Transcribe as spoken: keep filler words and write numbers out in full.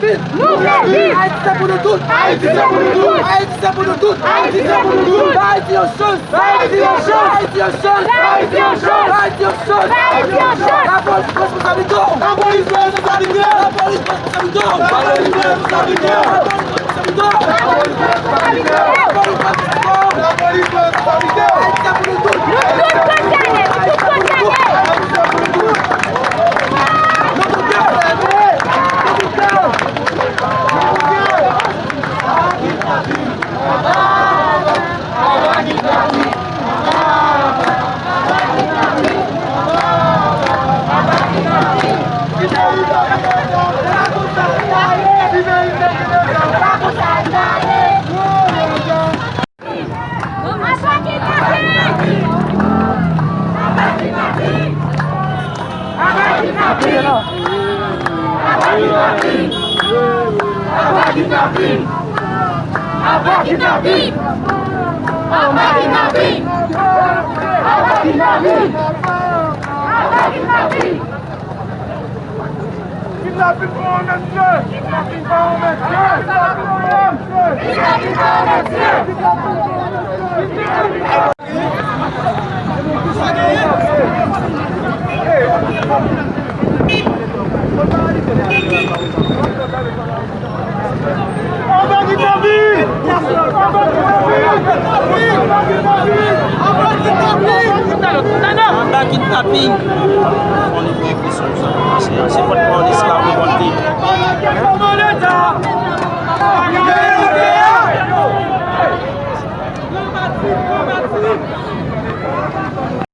Nou vle viv! Ayiti se pou nou tout! Ayiti se pou nou tout! Ayiti se pou nou tout! Ayiti se pou nou tout! Ba Ayiti yon chans! Ba Ayiti yon chans! Ba Ayiti yon chans! Ba Ayiti yon chans! Ba Ayiti yon chans! Ba Ayiti yon chans! Lapolis pran responsablite w! Lapolis pran responsablite w! Lapolis pran responsablite w! Lapolis pran responsablite w! Lapolis pran responsablite w! Lapolis pran responsablite w! Lapolis pran responsablite w! Ayiti se pou nou tout! Nou tout konsène! Nou tout konsène! Kidnapin pa yon mesye! Kidnapin pa yon mesye! Kidnapin pa yon mesye! Anba kidnapin! Fò n leve yon presyon sou sa k ap pase a. Se pòt polis k ap